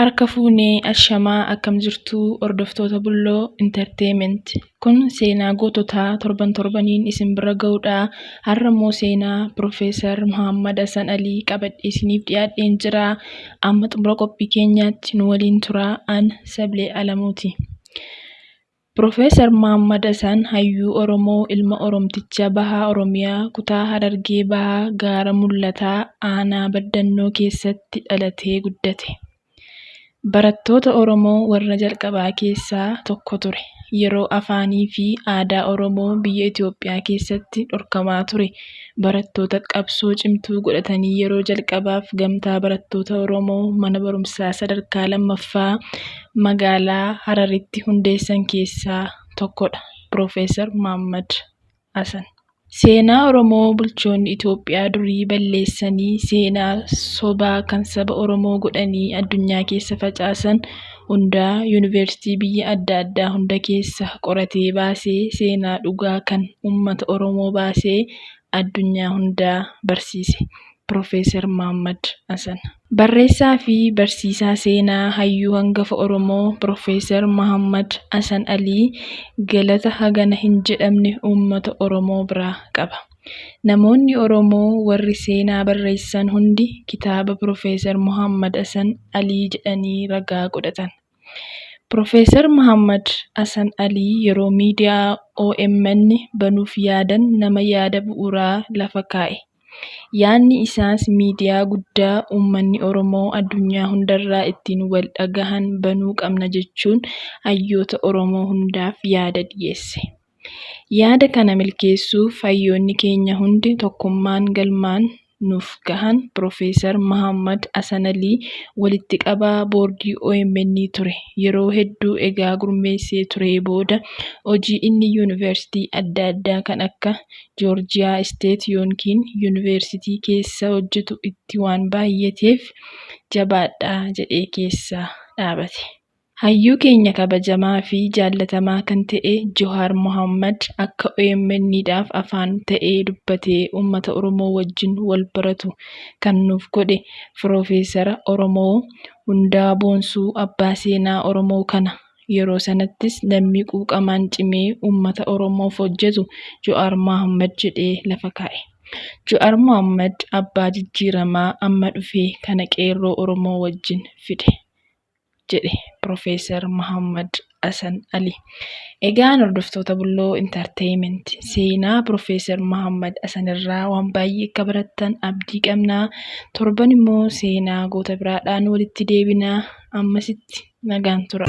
Harka fuunee ashamaa akkam jirtuu hordoftoota Bulloo Entertainment. Kun seenaa goototaa torban torbaniin isin bira ga'uudha. Har'a immoo seenaa Piroofeesar Muhammad Hasan Alii qabadhee isiniif dhiyaadheen jira. Amma xumura qophii keenyaatti nu waliin turaa. An Sablee Alamuuti. Piroofeesar Muhammad Hasan hayyuu Oromoo ilma Oromticha Baha Oromiyaa kutaa Harargee Bahaa Gaara Mul'ataa Aanaa Baddannoo keessatti dhalatee guddate. Barattoota Oromoo warra jalqabaa keessaa tokko ture. Yeroo afaanii fi aadaa Oromoo biyya Itoophiyaa keessatti dhorkamaa ture barattoota qabsoo cimtuu godhatanii yeroo jalqabaaf Gamtaa Barattoota Oromoo mana barumsaa sadarkaa lammaffaa magaalaa Hararitti hundeessan keessaa tokkodha. Piroofeesar Muhammad Hasan. Seenaa Oromoo bulchoonni Itoophiyaa durii balleessanii seenaa sobaa kan saba Oromoo godhanii addunyaa keessa facaasan hundaa yuunivarsiitii biyya adda addaa hunda keessa qoratee baasee seenaa dhugaa kan uummata Oromoo baasee addunyaa hundaa barsiise. Piroofeesar Muhammad Hasan. Barreessaa fi barsiisaa seenaa hayyuu hangafa Oromoo Piroofeesar Muhammad Hasan Alii galata hagana hin jedhamne uummata Oromoo biraa qaba. Namoonni Oromoo warri seenaa barreessan hundi kitaaba Piroofeesar Muhammad Hasan Alii jedhanii ragaa godhatan. Piroofeesar Muhammad Hasan Alii yeroo miidiyaa OMN banuuf yaadan nama yaada bu'uuraa lafa kaa'e. Yaadni isaas miidiyaa guddaa uummanni Oromoo addunyaa hundarraa ittiin wal dhagahan banuu qabna jechuun hayyoota Oromoo hundaaf yaada dhiyeesse. Yaada kana milkeessuuf hayyoonni keenya hundi tokkummaan galmaan nuuf gahan. Piroofeesar Muhammad Hasan Alii walitti qabaa boordii OMN ture. Yeroo hedduu egaa gurmeessee turee booda hojii inni yuunivarsiitii adda addaa kan akka Joorjiyaa Isteet yookiin yuunivarsiitii keessa hojjetu itti waan baay'ateef jabaadhaa jedhee keessaa dhaabate. Hayyuu keenya kabajamaa fi jaallatamaa kan ta'e Johaar Mohammad akka OMN'dhaaf afaan ta'ee dubbatee uummata Oromoo wajjin wal baratu kan nuuf godhe Piroofeesara Oromoo hundaa boonsuu abbaa seenaa Oromoo kana. Yeroo sanattis namni quuqamaan cimee uummata Oromoof hojjetu Johaar Mohammad jedhee lafa kaa'e. Johaar Mohammad abbaa jijjiiramaa amma dhufe kana qeerroo Oromoo wajjin fide, jedhe Piroofeesar Muhammad Hasan Ali. Egaan hordoftoota Bulloo Entertainment seenaa Piroofeesar Muhammad Hasan irraa waan baay'ee akka barattan abdii qabnaa. Torban immoo seenaa goota biraadhaan walitti deebinaa. Ammasitti nagaan tura.